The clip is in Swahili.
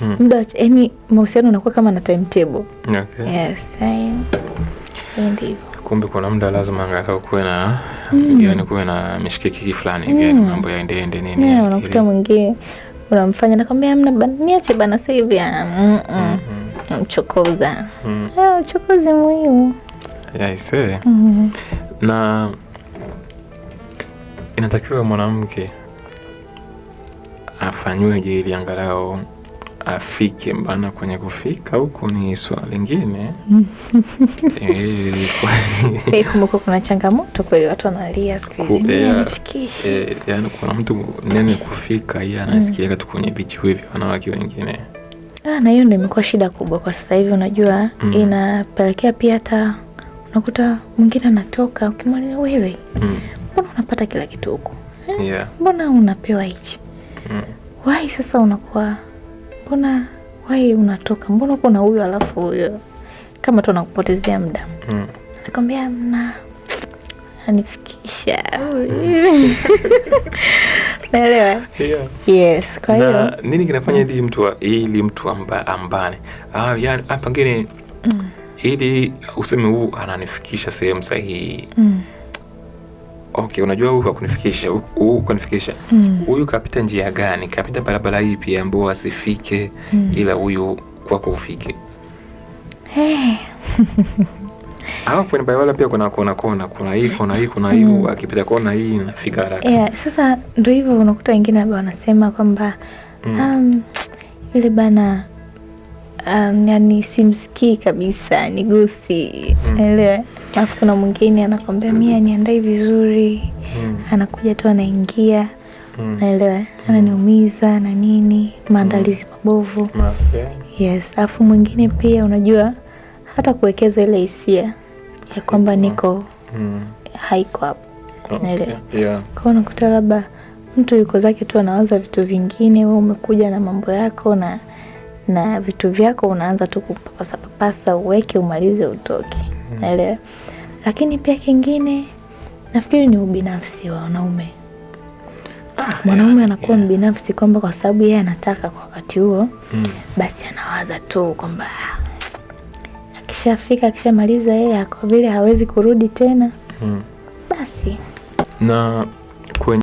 Muda, yani mahusiano unakuwa kama na timetable. Okay. Yes, ndivyo. Kumbe kuna muda lazima angalau kuwe na yani kuwe na mishikiki fulani hivi, yani mambo yaendeende nini. Yeah, unakuta mwingine unamfanya nakwambia amna bana, niache bana sasa hivi, mchokoza. Uchokozi muhimu. Yeah, I see. Na inatakiwa mwanamke afanyweje ili angalau afike bana kwenye kufika huku ni swali lingine. Kumbuka kuna changamoto kweli, watu wanalia siku hizi, nifikishe. Yaani kuna mtu nene kufika yeye anasikia tu kwenye vijiwe vya wanawake wengine. Na hiyo ndio imekuwa shida kubwa kwa sasa hivi, unajua inapelekea pia hata unakuta mwingine anatoka ukimwambia wewe mbona unapata kila kitu huku? Mbona unapewa hichi? Why sasa unakuwa mbona why unatoka? Mbona uko na huyo alafu huyo kama tu anakupotezea muda. Nakwambia mna anifikisha. Naelewa? Yeah. Yes, kwa hiyo nini kinafanya ili mtu ambane? Yani pengine ili useme huu ananifikisha sehemu sahihi. Okay, unajua huyu hakunifikisha, huyu kanifikisha. Huyu kapita njia gani? Kapita barabara ipi ambayo asifike ila huyu kwako ufike? Hey. Hapo kwenye barabara pia kuna kona kona, kuna hii, kuna hii, kuna hii, akipita kona hii inafika haraka. Yeah, sasa ndio hivyo unakuta wengine hapa wanasema kwamba yule bana yani simsikii kabisa, nigusi. Elewa. Alafu kuna mwingine anakwambia mimi niandae vizuri. Anakuja tu anaingia. Naelewa, ananiumiza na nini, maandalizi mabovu. Okay. Yes, alafu mwingine pia unajua hata kuwekeza ile hisia ya kwamba niko haiko hapo. Okay. Naelewa. Yeah. Kwa unakuta labda mtu yuko zake tu anawaza vitu vingine, wewe umekuja na mambo yako na vitu vyako unaanza tu kupapasa papasa uweke umalize utoke. Naelewa. Lakini pia kingine nafikiri ni ubinafsi wa wanaume. Mwanaume anakuwa mbinafsi kwamba kwa sababu yeye anataka kwa wakati huo, basi anawaza tu kwamba akishafika akishamaliza yeye kwa vile hawezi kurudi tena. Basi. Na